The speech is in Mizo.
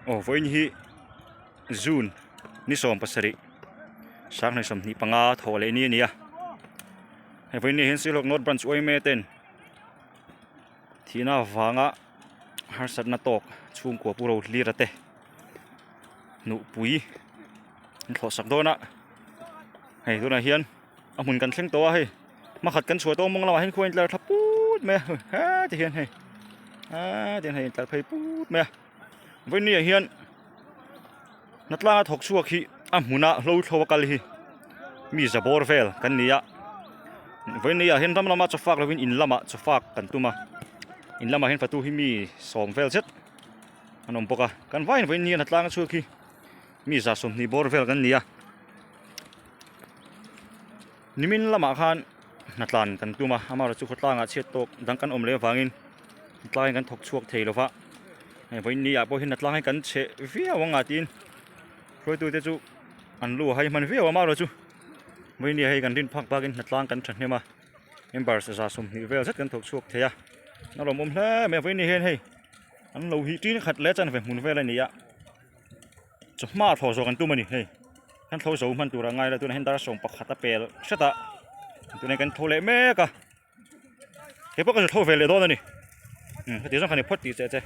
Aw vawiin hi June ni 17 sanghnih 25 thawh leh ni a ni a hei vawiin ni ah hian Sialhawk North Branch yma ten thihna avanga harsatna tawk chhungkua pu Rohlira te nupui an thlawh sak dawn a hei tunah hian a hmun kan thleng tawh a hei hmakhat kan chhuah tawh mawng lamah hian khua a intlar thla put mai a heti hian hei heti hian hei a intlar phei put mai a vawiin ah hian hnatlanga thawk chhuak hi a hmuna hlo thlo a kal hi mi za bawr vel kan ni a vawiin ah hian ram lama chaw fak lovin in lamah chaw fak kan tum a in lamah hian fatu hi mi sawm vel zet an awm bawk a kan vaiin vawiin hian hnatlanga chhuak hi mi za 20 bawr vel kan ni a. Nimin lamah khan hnatlan kan tum a, amaherawh chu khawtlangah chhiat tawk dang kan awm leh avangin hnatlang hi kan thawk chhuak thei lo va, hei vawiin ni ah pawh hian hnatlang hi kan chhe viau ang a tiin hruaitute chu an lu a hai hman viau a, amaherawh chu vawiin ni ah hei kan rin phak bakin hnatlang kan thahnem a, members 20 vel zet kan thawk chhuak thei a, a lawmawm hle mai a vawiin ni hian hei an lo hi tin khat leh chanve hmun vel a ni a. Chawhma thlawh zawh kan tum a ni hei kan thlo zo hman tur a ngai lo tunah hian dar 11 a pel hret a tunah hian kan tho leh mek a he pawh ka zu thlo ve leh dawn a ni heti zawng kha ni phawt tih che che.